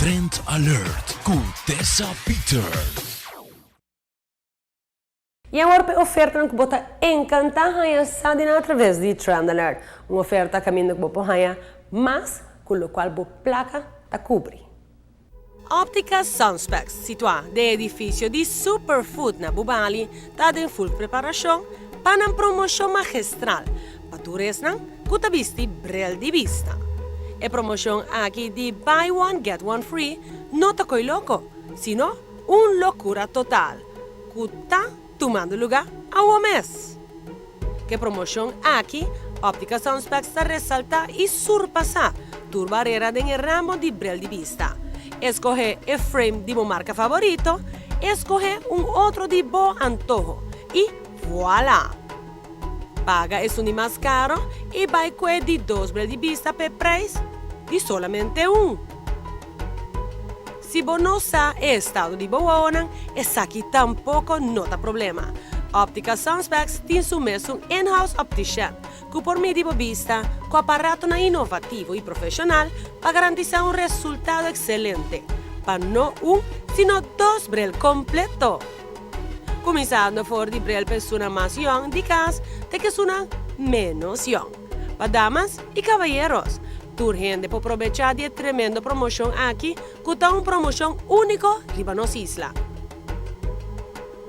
Trend Alert ku Tessa Peters. I awor pa e ofertanan ku bo ta enkantá haña sa di nan atraves di Trend Alert, un oferta kaminda ku bo por haña mas ku lokual bo plaka ta kubri. Optica Sunspecs, situá den e edifisio di Superfood na Bubali, ta den ful preparashon pa nan promoshon magistral pa tur esnan ku ta bisti brel di bista. E promoshon aki di buy one get one free no ta koi loko, sino un lokura total ku ta tumando lugá awo mes. Ku e promoshon aki, Optica Sunspecs ta resaltá i surpasá tur barera den e ramo di brel di bista. Eskohé e frame di bo marka favorito, eskohé un otro di bo antoho i voilà! Paga esun di mas karo i bai ku e di dos brel di bista p'e preis di solamente un. Si bo no sa e estado di bo wowonan, esaki tampoko no ta problema. Optica Sunspecs tin su mesun in-house optician ku por midi bo bista ku aparatonan inovativo i profeshonal pa garantisá un resultado ekselente pa no un sino dos brel kompleto. Kuminsando for di brel pa esunnan mas yòn di kas te ku esunnan ménos yòn, pa damas i kabayeros. Tur hende por probechá di e tremendo promoshon aki ku ta un promoshon úniko riba nos isla.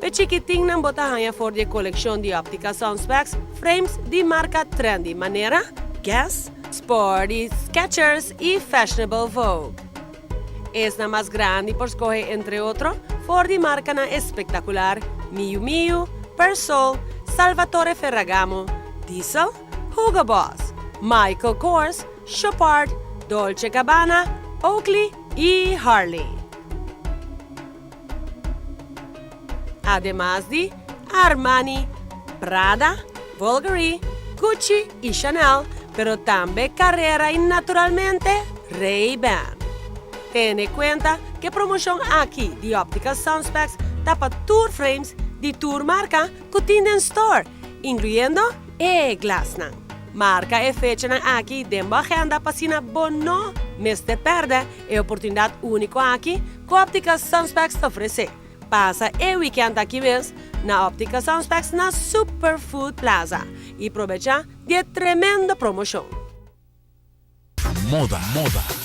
P'e chikitinnan bo ta haña for di e kolekshon di Optica Sunspecs frames di marka trendy manera Guess, Sporty, Skechers i Fashionable Vogue. Esnan mas grandi por skohe entre otro for di markanan espektakular Miu Miu, Persol, Salvatore Ferragamo, Diesel, Hugo Boss, Michael Kors, Chopard, Dolce Gabbana, Oakley i Harley. Ademas di Armani, Prada, Bulgari, Gucci i Chanel, pero tambe Carrera i naturalmente Ray-Ban. Tene kuenta ku e promoshon aki di Optical Sunspecs ta pa tur frames di tur marka ku tin den store, inkluyendo e glasnan. Marka e fechanan aki den bo agenda pa asina bo no mester pèrdè e oportunidat úniko aki ku Optical Sunspecs ta ofresé. Pasa e wikènt aki mes na Optical Sunspecs na Superfood Plaza i probechá di e tremendo promoshon. Moda, moda.